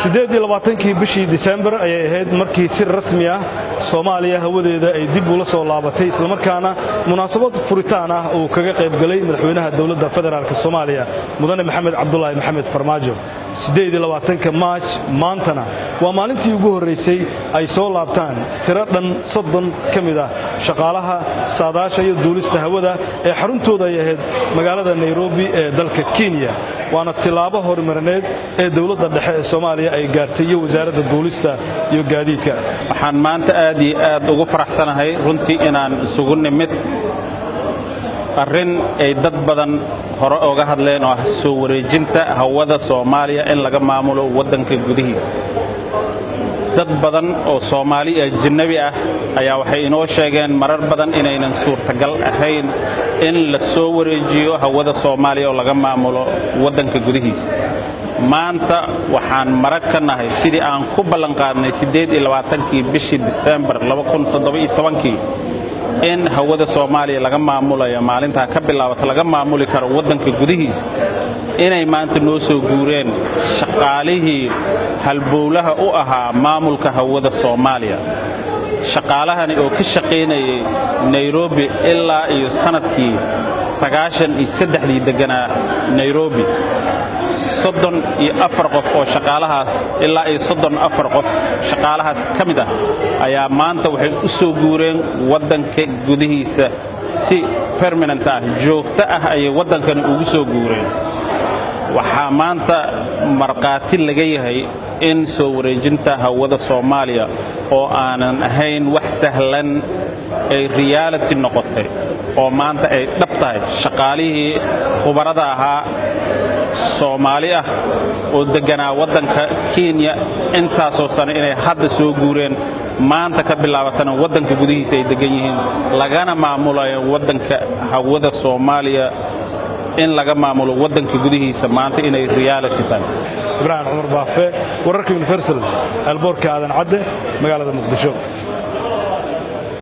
28-kii bishii Disembar ayay ahayd markii si rasmi ah Soomaaliya hawadeeda ay dib ula soo laabatay, islamarkaana munaasabad furitaan ah uu kaga qaybgalay madaxweynaha dowladda federaalk Soomaaliya, Mudane Maxamed Cabdulaahi Maxamed Farmaajo. 28-ka Maaj maantana waa maalintii ugu horraysay ay soo laabtaan tiro dhan 30 ka mid ah shaqaalaha saadaasha iyo duulista hawada ee xaruntooda ay ahayd magaalada Nairobi ee dalka Kenya. Waana tilaabo horumarineed ee dowladda dhexe ee Soomaaliya ay gaartay iyo wasaaradda duulista iyo gaadiidka. Waxaan maanta aad iyo aad ugu faraxsanahay runtii inaan isugu nimid arrin ay dad badan hore oga hadleen, oo ah soo wareejinta hawada Soomaaliya in laga maamulo waddanka gudihiisa. Dad badan oo Soomaali ajnabi ah ayaa waxay inoo sheegeen marar badan inaynan suurtagal ahayn in la soo wareejiyo hawada Soomaaliya oo laga maamulo waddanka gudihiisa. Maanta waxaan marag ka nahay sidii aan ku ballanqaadnay 28-kii bishii Disembar 2017-kii in hawada Soomaaliya laga maamulayo, maalintaa ka bilaabata laga maamuli karo waddanka gudihiisa, inay maanta noo soo guureen shaqaalihii halbowlaha u ahaa maamulka hawada Soomaaliya. Shaqaalahani oo ka shaqaynayay Nairobi ilaa iyo sannadkii 93-dii degganaa Nairobi, 34 qof oo shaqaalahaas, ilaa iyo 34 qof shaqaalahaas ka mid ah, ayaa maanta waxay u soo guureen waddanka gudihiisa. Si permanent ah, joogto ah, ayay waddankani ugu soo guureen. Waxaa maanta markhaati laga yahay in soo wareejinta hawada Soomaaliya oo aanan ahayn wax sahlan ay reality noqotay, oo maanta ay dhab tahay. Shaqaalihii khubarada ahaa, Soomaali ah oo degganaa waddanka Kenya intaasoo sano, inay hadda soo guureen, maanta ka bilaabatana waddanka gudihiisa ay deggan yihiin, lagana maamulayo waddanka hawada Soomaaliya in laga maamulo waddanka gudihiisa maanta inay reality tahay. Ibraahim Cumar Baafe, wararka Universal, airportka Aadan Cadde, magaalada Muqdisho.